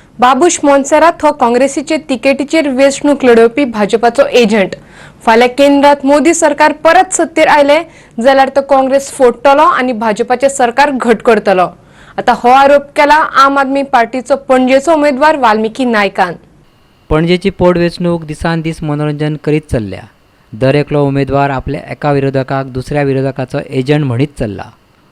बाबूश मोन्सेरात हो काँग्रेसीचे तिकेटीचेर वेंचणूक लडोवपी भाजपाचो एजंट. फाल्यां केंद्रात मोदी सरकार परत सत्तेर आयले जाल्यार तो काँग्रेस फोडटलो आनी भाजपाचें सरकार घट करतलो. आतां हो आरोप केला आम आदमी पार्टीचो पणजेचो उमेदवार वाल्मिकी नायकान. पणजेची पोटवेंचणूक दिसान दीस मनोरंजन करीत चल्ल्या. दर एकलो उमेदवार आपल्या एका विरोधकाक दुसऱ्या विरोधकाचो एजंट म्हणीत चल्ला.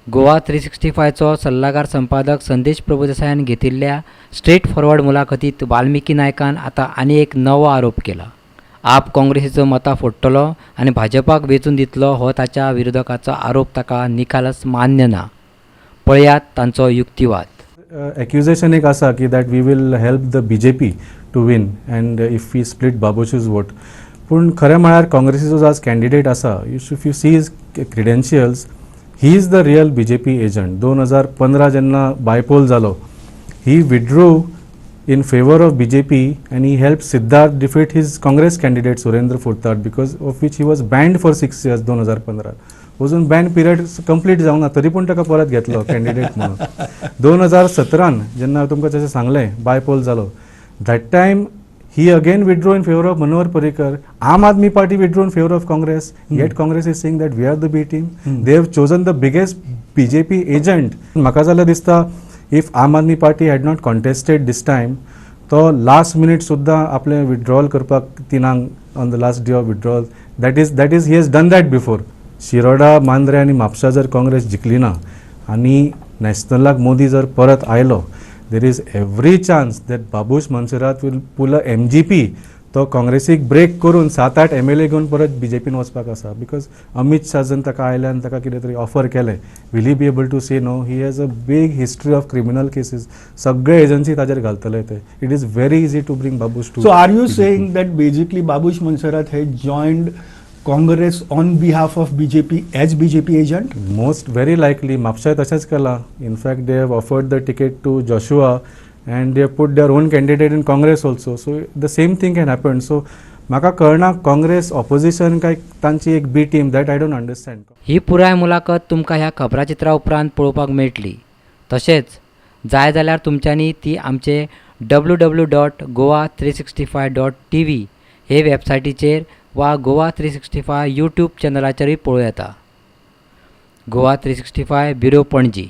गोवा 365चो सल्लागार संपादक संदेश प्रभुदेसायान घेतिल्ल्या स्ट्रेट फॉरवर्ड मुलाखतीत वाल्मिकी नायकान आतां आनी एक नवो आरोप केला. आप काँग्रेसीचो मतां फोडटलो आनी भाजपाक वेंचून दितलो हो ताच्या विरोधकाचो आरोप ताका निखालस मान्य ना. पळयात तांचो युक्तिवाद. एक्युजेशन एक आसा की that we will help the BJP to win and if we split Babush's vote. पूण खरें म्हळ्यार काँग्रेसीचो जो आज कॅन्डिडेट आसा, if you see his credentials, he is the real BJP agent. 2015 जेन्ना बायपोल जालो, he withdrew in favour of BJP and he helped Siddharth defeat his Congress candidate Surendra Furtado, because of which he was banned for 6 years. 2015 अजून Ben period complete जावंक ना, तरी पूण ताका परत घेतलो कॅन्डिडेट म्हणून. 2017न जेन्ना तुमकां जशें सांगलें बायपोल जालो, that time he again withdrew in favour of Manohar Parrikar. Aam Aadmi Party withdrew in favour of Congress, yet Congress is saying that we are the B team. They have chosen the biggest BJP agent. म्हाका जाल्यार दिसता, if Aam Aadmi Party had not contested this time, तो last minute सुद्दां आपलें withdrawal करपाक 3ांक, on the last day of withdrawal, that is he has done that before. Shiroda, Mandrem आनी म्हापसा जर काँग्रेस जिखली ना आनी नॅशनलाक मोदी जर परत आयलो, there is every chance that Babush Monserrate will pull a MGP. तो काँग्रेसीक ब्रेक करून सात आठ एमएलए घेवन परत बीजेपीन वचपाक आसा, because Amit Shah जर ताका आयले आनी ताका कितें तरी ऑफर केलें, will he be able to say no? He has a big history of criminal cases. सगळे एजन्सी ताजेर घालतले ते. It is very easy to bring Babush to So are you saying that basically Babush Monserrate has joined Congress on behalf of BJP as BJP agent? Most very likely. म्हापशाय तशेंच केलां. In fact, they have offered the ticket to Joshua and they have put their own candidate in Congress also. So the same thing can happen. So म्हाका कळना, Congress opposition काय तांची एक B team, that I don't understand. ही पुराय मुलाखत तुमकां ह्या खबराचित्रा उपरांत पळोवपाक मेळटली. तशेंच जाय जाल्यार तुमच्यांनी ती आमचे ww.goa365.tv हे वेबसायटीचेर वा गोवा 365 यूट्यूब चॅनलाचेरूय पळोवं येता. गोवा 365 ब्युरो, पणजी.